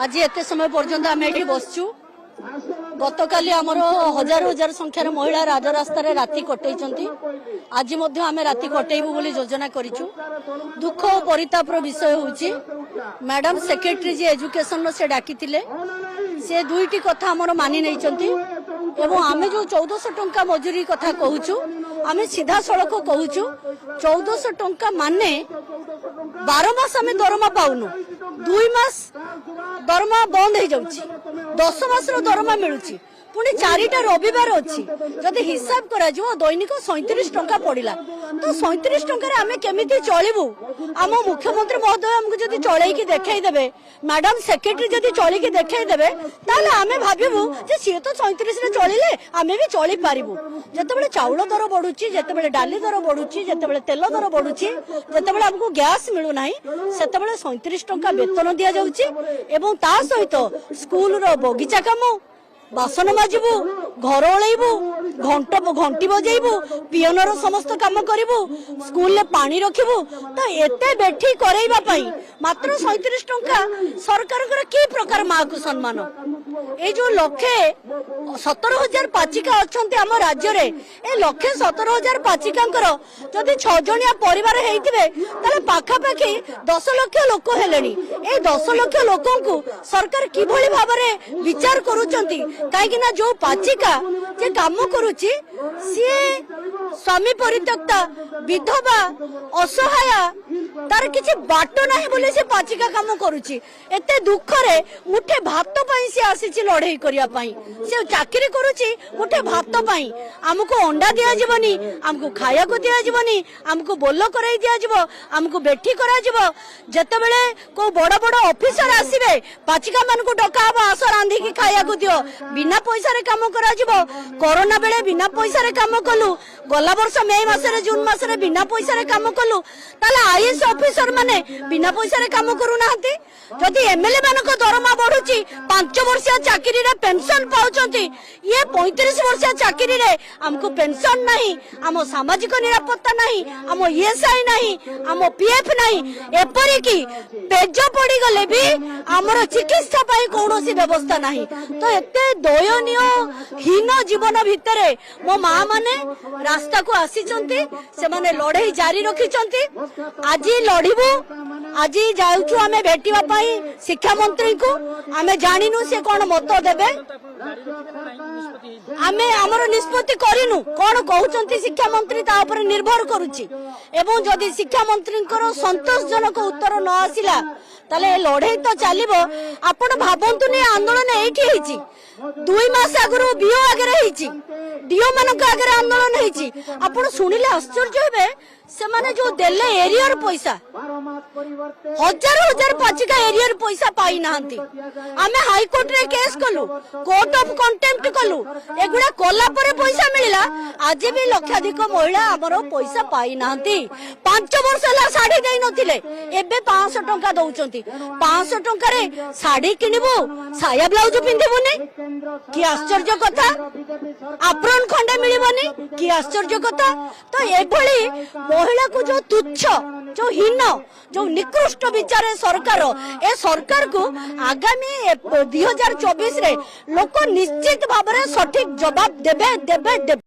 ଆଜି ଏତେ ସମୟ ପର୍ଯ୍ୟନ୍ତ ଆମେ ଏଠି ବସିଛୁ। ଗତକାଲି ଆମର ହଜାର ହଜାର ସଂଖ୍ୟାରେ ମହିଳା ରାଜରାସ୍ତାରେ ରାତି କଟେଇଛନ୍ତି। ଆଜି ମଧ୍ୟ ଆମେ ରାତି କଟେଇବୁ ବୋଲି ଯୋଜନା କରିଛୁ। ଦୁଃଖ ଓ ପରିତାପର ବିଷୟ ହେଉଛି, ମ୍ୟାଡାମ ସେକ୍ରେଟାରୀ ଯିଏ ଏଜୁକେସନର, ସେ ଡାକିଥିଲେ। ସେ ଦୁଇଟି କଥା ଆମର ମାନି ନେଇଛନ୍ତି ଏବଂ ଆମେ ଯୋଉ 1400 ଟଙ୍କା ମଜୁରୀ କଥା କହୁଛୁ, ଆମେ ସିଧାସଳଖ କହୁଛୁ, 1400 ଟଙ୍କା ମାନେ 12 ମାସ ଆମେ ଦରମା ପାଉନୁ। 2 ମାସ ଦରମା ବନ୍ଦ ହେଇଯାଉଛି, 10 ମାସର ଦରମା ମିଳୁଛି। ପୁଣି ଚାରିଟା ରବିବାର ଅଛି। ଯଦି ହିସାବ କରାଯିବ, ଦୈନିକ 37 ଟଙ୍କା ପଡିଲା। ତ 37 ଟଙ୍କାରେ ଆମେ କେମିତି ଚଳିବୁ? ଆମ ମୁଖ୍ୟମନ୍ତ୍ରୀ ମହୋଦୟ ଆମକୁ ଯଦି ଚଳେଇକି ଦେଖେଇ ଦେବେ, ମ୍ୟାଡାମ ସେକ୍ରେଟାରୀ ଯଦି ଚଳିକି ଦେଖେଇ ଦେବେ, ତାହେଲେ ଆମେ ଭାବିବୁ ଯେ ସିଏ ତ 37ରେ ଚଳିଲେ, ଆମେ ବି ଚଳିପାରିବୁ। ଯେତେବେଳେ ଚାଉଳ ଦର ବଢୁଛି, ଯେତେବେଳେ ଡାଲି ଦର ବଢୁଛି, ଯେତେବେଳେ ତେଲ ଦର ବଢୁଛି, ଯେତେବେଳେ ଆମକୁ ଗ୍ୟାସ୍ ମିଳୁନାହିଁ, ସେତେବେଳେ 37 ଟଙ୍କା ବେତନ ଦିଆଯାଉଛି ଏବଂ ତା ସହିତ ସ୍କୁଲର ବଗିଚା କାମ, ବାସନ ମାଜିବୁ, ଘର ଓଳେଇବୁ, ଘଣ୍ଟ ଘଣ୍ଟି ବଜେଇବୁ, ପିଅନର ସମସ୍ତ କାମ କରିବୁ, ସ୍କୁଲରେ ପାଣି ରଖିବୁ, ତ ଏତେ ବେଠି କରେଇବା ପାଇଁ ମାତ୍ର 37 ଟଙ୍କା। ସରକାରଙ୍କର କି ପ୍ରକାର ମାକୁ ସମ୍ମାନ? ଏଇ ଯୋଉ 1,17,000 ପାଚିକା ଅଛନ୍ତି ଆମ ରାଜ୍ୟରେ, ଏ 1,17,000 ପାଚିକାଙ୍କର ଯଦି 6 ଜଣିଆ ପରିବାର ହେଇଥିବେ, ତାହେଲେ ପାଖାପାଖି 10 ଲକ୍ଷ ଲୋକ ହେଲେଣି। ଏଇ 10 ଲକ୍ଷ ଲୋକଙ୍କୁ ସରକାର କିଭଳି ଭାବରେ ବିଚାର କରୁଛନ୍ତି? କାହିଁକି ନା ଯୋଉ ପାଚିକା ଯେ କାମ କରୁଛି, ସିଏ ସ୍ୱାମୀ ପରିତ୍ୟକ୍ତା, ବିଧବା, ଅସହାୟା। ତାର କିଛି ବାଟ ନାହିଁ ବୋଲି ସେ ପାଚିକା କାମ କରୁଛି। ଏତେ ଦୁଃଖରେ ମୁଠେ ଭାତ ପାଇଁ ସେ ଆସିଛି ଲଢେଇ କରିବା ପାଇଁ। ସେ ଚାକିରି କରୁଛି ମୁଠେ ଭାତ ପାଇଁ। ଆମକୁ ଅଣ୍ଡା ଦିଆଯିବନି, ଆମକୁ ଖାଇବାକୁ ଦିଆଯିବନି, ଆମକୁ ବୋଲ କରାଇ ଦିଆଯିବ, ଆମକୁ ବେଠି କରାଯିବ। ଯେତେବେଳେ କୋଉ ବଡ ବଡ ଅଫିସର ଆସିବେ, ପାଚିକା ମାନଙ୍କୁ ଡକା ହବ, ଆସ ରାନ୍ଧିକି ଖାଇବାକୁ ଦିଅ। ବିନା ପଇସାରେ କାମ କରାଯିବ। କରୋନା ବେଳେ ବିନା ପଇସାରେ କାମ କଲୁ। ଗଲା ବର୍ଷ ମେ ମାସରେ, ଜୁନ ମାସରେ ବିନା ପଇସାରେ କାମ କଲୁ। ତାହେଲେ ଆଇଏଏସ୍ ଅଫିସର ମାନେ ବିନା ପଇସାରେ କାମ କରୁନାହାନ୍ତି? ଯଦି ଏମଏଲଏ ମାନଙ୍କ ଦରମା ବଢୁଛି, 5 ବର୍ଷିଆ ଚାକିରିରେ ପେନସନ ପାଉଛନ୍ତି, ଇଏ 35 ବର୍ଷିଆ ଚାକିରିରେ ଆମକୁ ପେନସନ ନାହିଁ, ଆମ ସାମାଜିକ ନିରାପତ୍ତା ନାହିଁ, ଆମ ଇଏସ୍ଆଇ ନାହିଁ, ଆମ ପିଏଫ ନାହିଁ। ଏପରିକି ପେଜ ପଡିଗଲେ ବି ଆମର ଚିକିତ୍ସା ପାଇଁ କୌଣସି ବ୍ୟବସ୍ଥା ନାହିଁ। ତ ଏତେ ଦୟନୀୟ ହୀନ ଜୀବନ ଭିତରେ ମୋ ମା ମାନେ ରାସ୍ତାକୁ ଆସିଛନ୍ତି। ସେମାନେ ଲଢେଇ ଜାରି ରଖିଛନ୍ତି। ଆଜି ଲଢିବୁ। ଆଜି ଯାଉଛୁ ଆମେ ଭେଟିବା ପାଇଁ ଶିକ୍ଷାମନ୍ତ୍ରୀଙ୍କୁ। ଆମେ ଜାଣିନୁ ସେ କଣ ମତ ଦେବେ। ଆମେ ଆମର ନିଷ୍ପତ୍ତି କରିନୁ। କଣ କହୁଛନ୍ତି ଶିକ୍ଷାମନ୍ତ୍ରୀ, ତା ଉପରେ ନିର୍ଭର କରୁଛି। ଏବଂ ଯଦି ଶିକ୍ଷାମନ୍ତ୍ରୀଙ୍କର ସନ୍ତୋଷଜନକ ଉତ୍ତର ନ ଆସିଲା, ତାହେଲେ ଏ ଲଢେଇ ତ ଚାଲିବ। ଆପଣ ଭାବନ୍ତୁନି ଆନ୍ଦୋଳନ ଏଇଠି ହେଇଛି। 2 ମାସ ଆଗରୁ ବିଓ ଆଗରେ ହେଇଛି, ଡିଓ ମାନଙ୍କ ଆଗରେ ଆନ୍ଦୋଳନ ହେଇଛି। ଆପଣ ଶୁଣିଲେ ଆଶ୍ଚର୍ଯ୍ୟ ହେବେ, ସେମାନେ ଯୋଉ ଦେଲେ ଏରିୟର ପଇସା, ହଜାର ହଜାର ପାଚିକା ଏରିୟର ପଇସା ପାଇନାହାନ୍ତି। ଆମେ ହାଇକୋର୍ଟରେ କେସ୍ କଲୁ, କୋର୍ଟ ଅଫ କଣ୍ଟେମ୍ପ୍ଟ କଲୁ। ଏଗୁଡା କଲା ପରେ ପଇସା ମିଳିଲା। ଆଜି ବି ଲକ୍ଷାଧିକ ମହିଳା ଆମର ପଇସା ପାଇନାହାନ୍ତି। 5 ବର୍ଷ ହେଲା ଶାଢୀ ଦେଇନଥିଲେ, ଏବେ 500 ଟଙ୍କା ଦଉଛନ୍ତି। 500 ଟଙ୍କାରେ ଶାଢୀ କିଣିବୁ, ସାୟା ବ୍ଲାଉଜ ପିନ୍ଧିବୁନି? କି ଆଶ୍ଚର୍ଯ୍ୟ କଥା! ଆପ୍ରନ ଖଣ୍ଡେ ମିଳିବନି? କି ଆଶ୍ଚର୍ଯ୍ୟ କଥା! ତ ଏଭଳି ମହିଳାକୁ ଯୋଉ ତୁଚ୍ଛ, ଯୋଉ ହୀନ, ଯୋଉ ନିକୃଷ୍ଟ ବିଚାର ସରକାର, ଏ ସରକାରକୁ ଆଗାମୀ 2024ରେ ଲୋକ ନିଶ୍ଚିତ ଭାବରେ ସଠିକ ଜବାବ ଦେବେ, ଦେବେ, ଦେବେ।